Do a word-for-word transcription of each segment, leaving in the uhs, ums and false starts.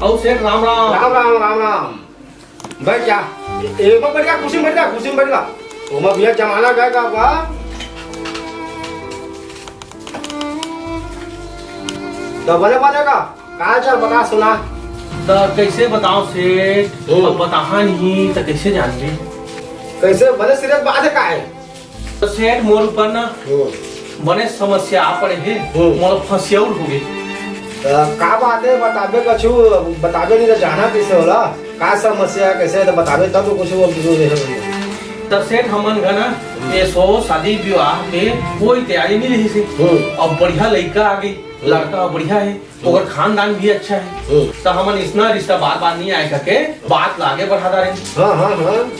अउ सेठ, राम राम। राम राम, राम राम। बैठ जा। ए, एमा बैठ जा, कुर्सी में बैठ जा, कुर्सी में बैठ जा। ओमा भैया जमाना गए का बा? त बने बने का? का चल बता सुना। त कइसे बताओ सेठ? हम्म। अब बताहा नहीं त कइसे जानबे? कइसे बने serious बात हे का हे? त सेठ, मोर ऊपर ना हम्म। बने समस्या आ पड़े हे, हम्म। मोला फंसियाउल हो गे। त का बात हे, बताबे कछु, बताबे नहीं त जाना कइसे होला? का समस्या हे, कइसे हे त बताबे तब तो कुछ वो जरूर हे भैया। त सेठ, हमन घर ना हम्म। ये सो शादी विवाह के कोई तैयारी नहीं रहिसे। हम्म। अब बढ़िया लइका आ गे, हम्म। लड़का बढ़िया हे, हम्म। ओकर खानदान भी अच्छा हे। हम्म। त हमन इसना रिश्ता बार बार नहीं आए करके बात ला आगे बढ़ा डारे। हाँ, हाँ, हाँ।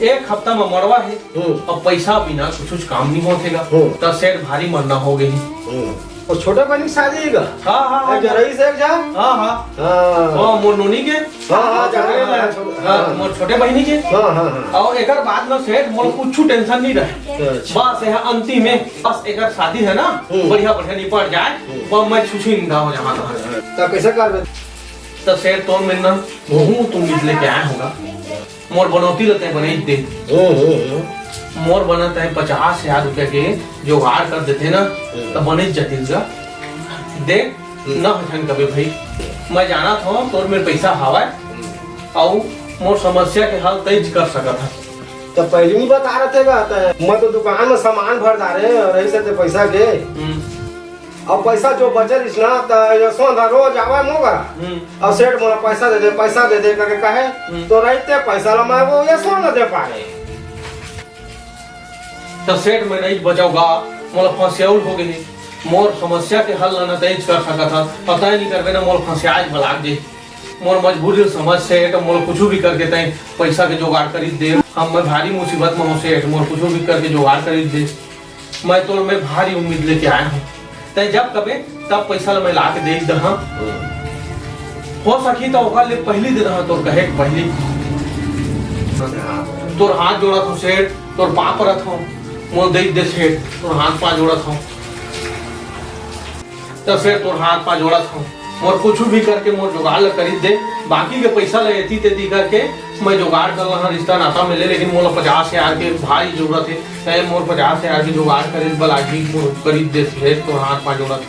एक हफ्ता में मड़वा हे, हम्म। अब पैसा बिना कुछ काम नहीं होथे गा। हम्म। त सेठ भारी मरना हो गे हे। हम्म। अउ छोटे बहिनी के शादी हे गा? हाँ, हाँ, हाँ। ए, जरई से एक जा? हाँ, हाँ। हाँ। हाँ, मोर नोनी के। हाँ, हाँ, जाने हाँ, हाँ, हाँ, हाँ। मोर छोटे बहिनी के। हाँ, हाँ, हाँ। अउ एकर बाद में सेठ मोर कुछ tension नहीं रहे। अच्छा। बस यह अंतिम में, बस एकर शादी हे ना, हम्म। बढ़िया, बढ़िया निपट जाए, हम्म। पर मैं छुछी निंदा हो जहाँ तहाँ। त कइसे करबे? त सेठ तोर मेर ना, वहू तुम ईद लेके आए होगा। मोर बनौती ल तैं बनई दे। हम्म, हम्म, हम्म। मोर बना तैं पचास हजार रुपया के जुगाड़ कर देते ना, हम्म। त बने जतिल जा। देख, हम्म। न हथन कबे भाई, मैं जानत हूँ तोर मेर पैसा हवय, हम्म। अउ मोर समस्या के हल तैंच कर सकत हस। त पहली नहीं बता रहे थे का, त मैं तो दुकान में सामान भर डारे अउ रही से ते पैसा के। हम्म। अब पैसा जो बचे रहिस ना, त यशवंत ह रोज आवे मोर करा। हम्म। अउ सेठ मोला पैसा दे दे, पैसा दे दे करके कहे, हम्म। त रहिते पैसा ला मैं वो यशवंत ल दे पारे। त सेठ मैं नहीं बचाऊंगा, मोला फंसियाउल हो गई। मोर समस्या के हल ला न तैंच कर सकत हस, अउ तैं नहीं करबे ना मोला फंसियाए बलाक दे। मोर मजबूरी ल समझ सेठ, मोला कुछ भी करके तैं पैसा के जुगाड़ करी दे। हम मैं भारी मुसीबत में हूँ सेठ, मोर कुछ भी करके जुगाड़ करी दे। मैं तोर में भारी उम्मीद लेके आए हूँ। तैं जब कबे, तब पैसा ल मैं ला के दे दहा। हो सकी त ओकर ले पहली दे दहा, तोर कहे के पहली। तोर हाथ जोड़त हूँ सेठ, तोर पाँव परत हूँ, मोर दे दे सेठ, तोर हाथ पाँव जोड़त हूँ। त सेठ, तोर हाथ पाँव जोड़त हूँ, मोर कुछ भी करके मोर जुगाड़ ल करी दे। बाकी के पैसा ल एती तेती करके मैं जुगाड़ कर लहा, रिश्ता नाता मिले, लेकिन मोला पचास हजार के भारी जरूरत हे। तैं मोर पचास हजार के जुगाड़ करे बर लागी, मोर करी दे सेठ, तोर हाथ पाँव जोड़त।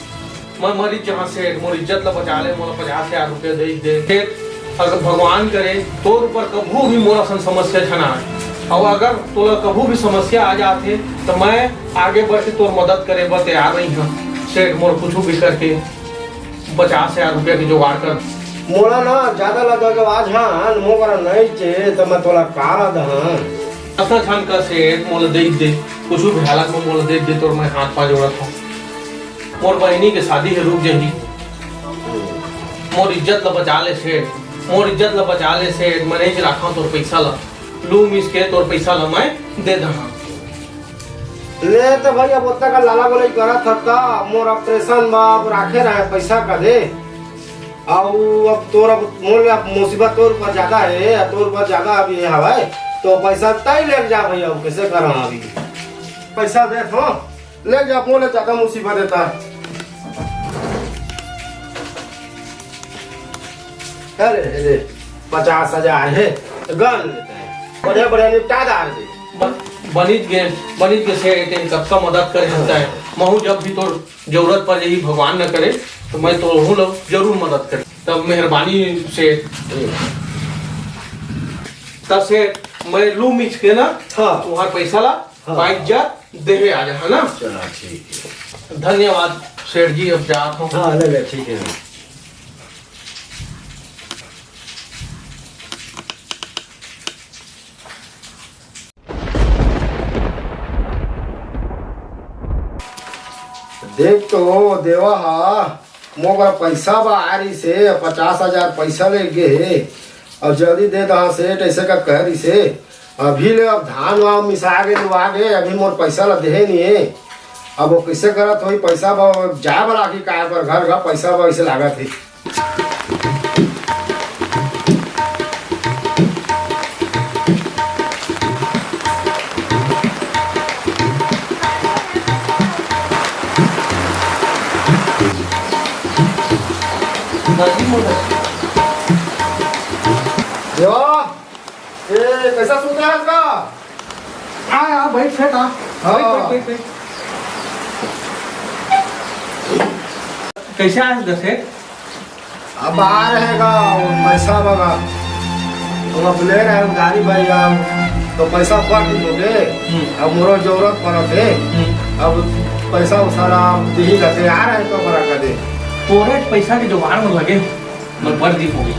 मैं मरी जहाँ सेठ, मोर इज्जत ल बचा ले, मोला पचास हजार रुपया दे दे सेठ। अगर भगवान करे तोर ऊपर कभू भी मोर असन समस्या झन आए, अउ अगर तोला कभू भी समस्या आ जाथे त मैं आगे बढ़ के तोर मदद करे बर तैयार रही हूँ सेठ। मोर कुछ भी करके पचास हजार रुपया के जुगाड़ कर। मोला ना ज्यादा लगा के आज हाँ मोर करा नहीं चे त मैं तोला का ला दहा। अतना झन का सेठ, मोला दे दे, कुछ भी हालत में मोला दे दे, तोर मैं हाथ पाँव जोड़त हूँ। मोर बहिनी के शादी हे, रुक जाही। मोर इज्जत ल बचा ले सेठ, मोर इज्जत ल बचा ले सेठ, मैं नहीं राखा तोर पैसा ल। लू मिस के तोर पैसा ल मैं दे दहा। ले त भाई, अब ओतना का लाला बोले करत हस त, मोर operation म अब राखे रहे पैसा का दे। अउ अब तोर, अब मोर ले अब मुसीबत तोर ऊपर ज्यादा हे, तोर ऊपर ज्यादा अभी हवय, त पैसा तैं ले जा भैया, अब कइसे करा अभी? पैसा दे तो, ले जा, मोर ले ज्यादा मुसीबत हे त। अरे, अरे, पचास हजार हे, गन लेते हैं। बढ़िया, बढ़िया निपटा डार दे। ब-, बनित गे, बनित गे सेठ, तें कतका मदद करे हस तैं। महू जब भी तोर जरूरत पड़ जाही, भगवान न करे, त मैं तोहू ल जरूर मदद करे। त मेहरबानी सेठ। त सेठ, मैं लू मिच के ना, हाँ। तुंहर पैसा ला हाँ। बाइज्जत देहे आ जा, है ना? चला, ठीक हे। धन्यवाद सेठ जी, अब जात हूँ। हाँ, ले ले, ठीक हे। देख तो देवा हा, मोर करा पैसा बा आय रहिसे, पचास हजार पैसा ले गे हे, अउ जल्दी दे दहा सेठ, अइसे का कहे रहिसे। अभी ले अब धान वान मिसा गे, लुवा गे, अभी मोर पैसा ला देहे नइ हे। अब वो कइसे करत होही, पैसा बर जाए बर आही काय बर घर का, पैसा बर अइसे लागत हे। ए, कैसा सूत रहा है इसका? आ, आ, बैठ, सेठ, आ। हाँ। बैठ, बैठ, बैठ, बैठ। कैसे आए गा सेठ? अब आ रहेगा वो पैसा वाला। तो अब ले रहे हैं उधारी भाई, अब तो पैसा बढ़ गई होगे। हम्म। अब मोरो जरूरत पड़त है। हम्म। अब पैसा उसारा आप दे ही लगे, आ रहे तो बड़ा कर दे। तोरे पैसा के जुगाड़ में लगे। मैं बड़ दिन हो गई।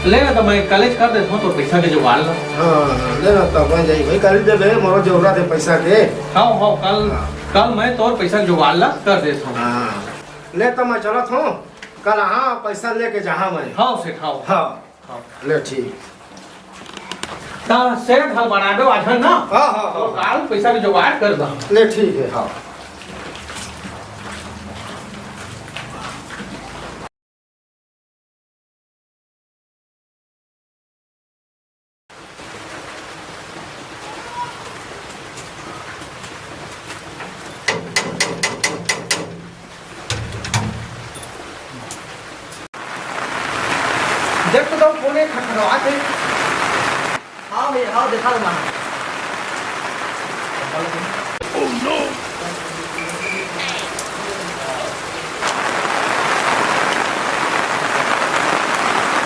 ले ना, तो मैं कलेज कर देता हूँ, तो पैसा के जुगाड़ ला। हाँ, हाँ, ले ना, तो मैं जाई भाई, कर ही देबे, मोरो जरूरत है पैसा के। हाँ, हाँ, कल, हाँ। कल मैं तोर पैसा के जुगाड़ ला कर देता हूँ। हाँ, ले तो मैं चलत हूँ, कल हाँ पैसा लेके जहाँ मैं। हाँ सेठ, हाँ। हाँ, हाँ। ले ठीक। ता सेठ हल बनाबे वाझन ना? हाँ, हाँ, हाँ। तो काल पैसा के जुगाड़ कर दा। ले ठीक है, हाँ। देख तो दो कोने खटखटावत हे। हाँ भैया, हाँ, देखा तो मैं। Oh no!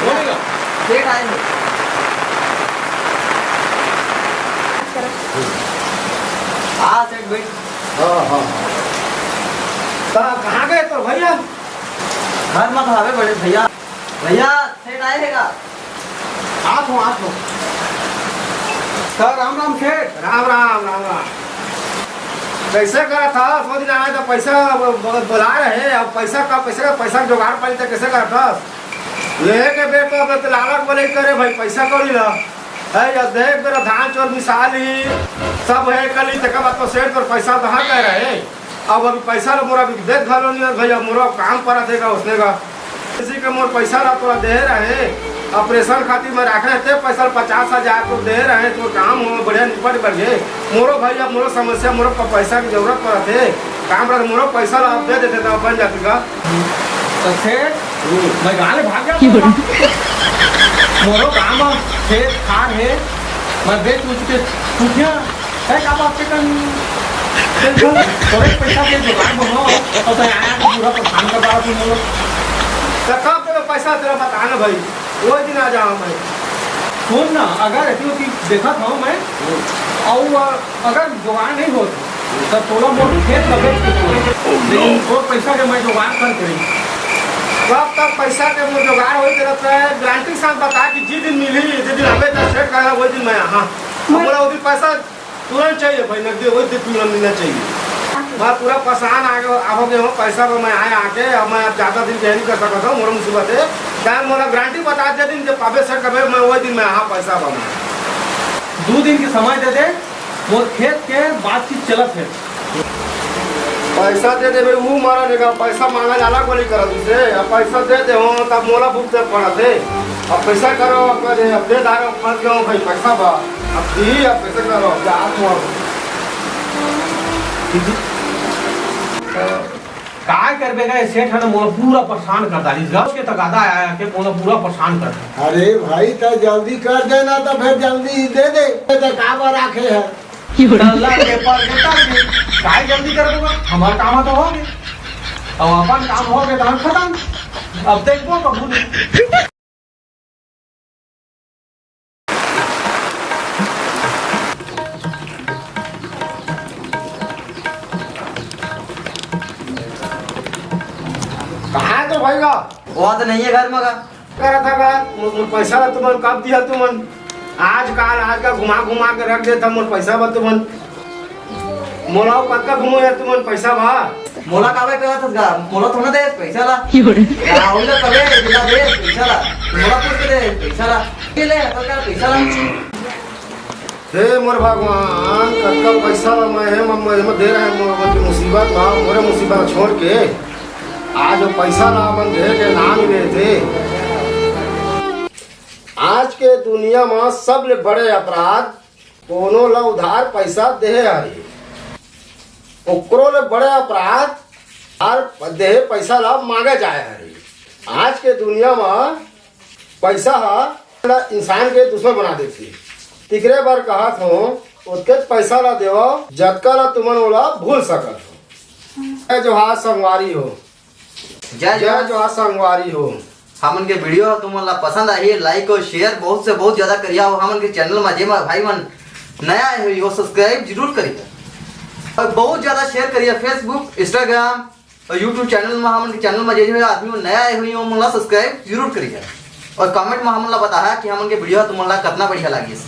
बोलेगा। सेठ आए हैं। हाँ, सेठ बैठ। हाँ, हाँ, हाँ। कहाँ, कहाँ गए तो भैया? घर में तो हवे बड़े भैया। भैया, सेठ आए हे का? आत हो, आत हो। सर, राम राम सेठ। राम राम, राम राम। कैसे करत हस? वो दिन आए तो पैसा ब-, ब-, बुला रहे, अब पैसा का, पैसा का, पैसा के जुगाड़ पाई तो कैसे करत हस? लेहे के बेर तो अब तो लालच बोले करे भाई, पैसा कौड़ी ला। है या देख बेरा धान चोर मिसाल ही, सब है कली, तेकर बाद तो सेठ पर पैसा कहाँ कह रहे? अब अभी पैसा ला मोरा अभी देत घलो नहीं है भैया, मोरो काम परत हे का उसने का। किसी के मोर पैसा ला तोला दे रहे, ऑपरेशन खातिर मैं राखे ते पैसा पचास हजार तो दे रहे, तो काम हो बढ़िया निपट बढ़ गए। मोरो भैया, मोरो समस्या, मोरो प-, पैसा की जरूरत परत हे, काम परत, मोरो पैसा ला आप दे देते तो बन जाती का। तो सेठ, हम्म। मैं गाले भाग गया। मोरो काम है, खेत खार है, मैं बेच उच के सूखिया है का बात के कन। तोरे पैसा के जुगाड़ बनो, और तो आया तो पूरा परेशान कर रहा तू मोरो। तो कब तेरा पैसा तेरा बताना भाई, वो दिन आ जाऊँ मैं। सुन ना, अगर ऐसी होती देखा था मैं, हम्म। और अगर जुगाड़ नहीं होत, त तोला मोर खेत ल बेच के तोला। लेकिन तोर पैसा के मैं जुगाड़ कर के रही। कब तक पैसा के मोर जुगाड़ होई, तेरा तो गारंटी के साथ बता कि जी दिन मिली, जी दिन अबे दस सेठ का है, वही दिन मैं, हाँ। अब बोला, वो दिन पैसा तुरंत चाहिए भाई, नकदी वही दिन तुरंत मिलना चाहिए। मैं पूरा परेशान आ गया, आ हो गया हूँ, पैसा पर मैं आया आके, अब मैं अब ज़्यादा दिन के नहीं कर सकता हूँ, मोर मुसीबत है। क्या मोला गारंटी बता दे दिन के पाबे सेठ कबे, मैं वही दिन मैं, हाँ, पैसा पर मैं। दो दिन के समय दे दे। मोर खेत के बातचीत चलत हे। पैसा दे देबे, ऊ मारा लेगा, पैसा मांगा जाला गोली करत उसे। अब पैसा दे दे हो, तब मोला भुगते पड़त हे। अब पैसा करो, अब दे, अब दे दारो, फंस गयो भाई, पैसा बा। अब दी, अब पैसा करो, अब जा, अब मोर। काय करबे गा, ये सेठ ह ना मोला पूरा परेशान कर डालिस गा। उसके तगादा आया के मोला पूरा परेशान कर। अरे भाई, त जल्दी कर देना, त फिर जल्दी ही दे दे। त काबर आखे है? तल्ला के पर के कर दे। काय जल्दी कर दूंगा? हमार काम तो हो गए। अब अपन काम हो गए तो हम खत्म। अब देखबो कबू नहीं। कहाँ है तो भाई का? वो तो नहीं है घर में का। करा था का? मो-, मोर पैसा ला तुमन कब दिया तुमन? आज काल, आज का घुमा घुमा के रख देता मोर पैसा बा तुमन। मोला अउ कतका घूमो यार तुमन पैसा बा? मोला काबर कहत हस गा? मोला थोड़ा दे पैसा ला। क्यों रे? राहुल ला कबे बिना दे पैसा ला। मोला पूछ के दे पैसा ला। ये ले, तो क्या पैसा ला? हे मोर भगवान, कतका पैसा ला मैं हे, मैं, मैं, मैं दे रहे मोर, मोर मुसीबत बा, मोरे मुसीबत छोड़ के। आज वो पैसा ला अपन दे के नाम ही लेथे। आज के दुनिया म सबले बड़े अपराध कोनो ला उधार पैसा देहे हरे, ओकरो ले बड़े अपराध उधार देहे पैसा ला मांगे जाए हरे। आज के दुनिया म पैसा ह ला इंसान के दुश्मन बना देथे। तिकरे बर कहत हो, ओतकेच पैसा ला देवव, जतका ला तुमन ओला भूल सकत हो। जय जोहार संगवारी हो। जय जय जोहार संगवारी हो। हमन के वीडियो ह तुमन ला पसंद आही, लाइक और शेयर बहुत से बहुत ज्यादा करिया हो। हमन के चैनल में जे भाई मन नया आए हुई हो, सब्सक्राइब जरूर करिए और बहुत ज्यादा शेयर करिए। फेसबुक, इंस्टाग्राम और यूट्यूब चैनल में, हमन के चैनल में जे जो आदमी मन नया आए हुई हो, मन ला सब्सक्राइब जरूर करिए और कमेंट में हमन ला बताया कि हमन के वीडियो तुमन ला कितना बढ़िया लागिस।